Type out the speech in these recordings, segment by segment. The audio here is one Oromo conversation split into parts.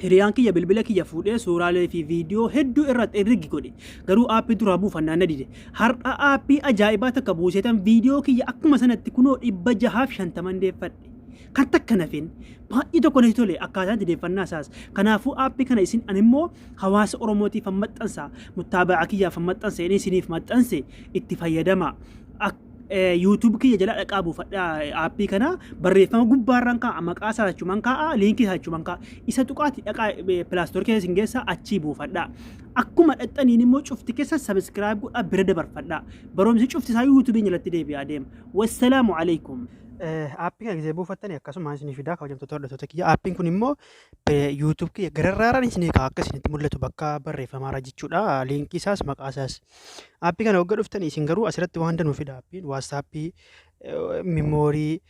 Hiriyaan kiyya bilbila kiyya fuudhee suuraalee fi viidiyoo hedduu irratti ergi godhe. Garuu aappii duraa buufannaan na dide. Har'a aappii ajaa'ibaa takka buuseetan viidiyoo kiyya akkuma sanatti kunoo 650 deeffadhe. Kan takka nafin baay'ee tokko natti tole akkaataan itti deeffannaa isaas. Kanaafuu aappii kana isin ani immoo hawaasa Oromootiif maxxansa, muttaaba'aa kiyyaaf maxxansa jedhee isiniif maxxanse itti fayyadama. YouTube kiyya jala dhaqaa buufadha. Aappii kana barreeffama gubbaarraan kaa'a, maqaa isaa achumaan kaa'a, liinkii isaa achumaan kaa'a. Isa tuqaati dhaqaa, Play Store keessa isin geessa, achii buufadha. Akkuma dhaqxaniin immoo cufti keessa subscribe godhaa bira dabarfadha. Barumsi cufti isaa YouTube jalatti deebi'aa deema. Wassalaamu alaikum. Aappii kana gisee buufattanii akkasuma isinii fidaa, kabajamtoota hordoftoota kiyya. Aappiin kun immoo YouTube kiyya gararraaraan isinii ka'a, akka isinitti mul'atu bakka barreeffamaarra jechuudha. Liinkii isaas maqaa isaas. Aappii kana hogga dhuftanii isin garuu asirratti waan danuu fida aappiin. WhatsAppii, memory,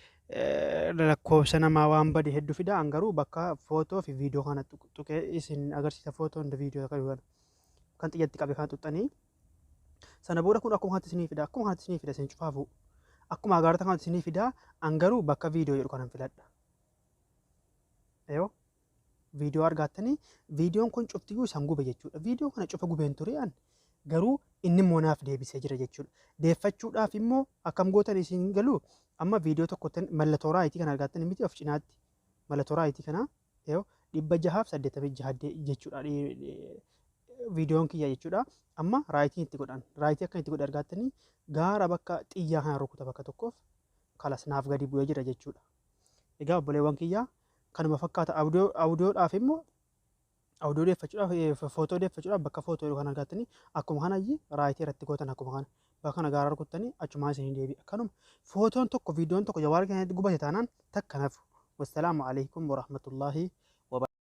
lakkoofsa namaa waan bade hedduu fida. An garuu bakka footoo fi viidiyoo kana tuqee isin agarsiisa. Footoo hunda viidiyoo kan xiyyatti qabe kana tuqxanii. Sana booda kun akkuma kanatti isinii fida. Akkuma kanatti isinii fida isin cufaafu. Akkuma agartan kanatti isinii fida. An garuu bakka viidiyoo jedhu kanan filadha. Yoo viidiyoo argattanii viidiyoon kun cuftiyyuu isaan gube jechuudha. Viidiyoo kana cufa gubeen ture, an garuu inni immoo naaf deebisee jira jechuudha. Deeffachuudhaaf immoo akkam gootan isin galu? Amma viidiyoo tokko mallattoo right kana argattanii miti, of cinaatti mallattoo right kana yoo 686 jechuudha viidiyoon kiyya jechuudha. Amma rightiin itti godhan, right akka itti godhe argattanii, gaara bakka xiyyaa kana rukuta bakka tokkoof, kalas naaf gadi bu'ee jira jechuudha. Egaa obboleewwan kiyyaa, kanuma fakkaata. Audiodhaaf immoo, audio deeffachuudhaaf, footoo deeffachuudhaaf bakka footoo kan argattanii akkuma kanayyi right irratti gootan, akkuma kana bakka kana gaara rukuttanii achumaan isinii deebi'a. Kanuma footoon tokko viidiyoon tokko jawaara keessatti gubate taanaan takka nafu. Wassalaamu alaikum warahmatullaahi.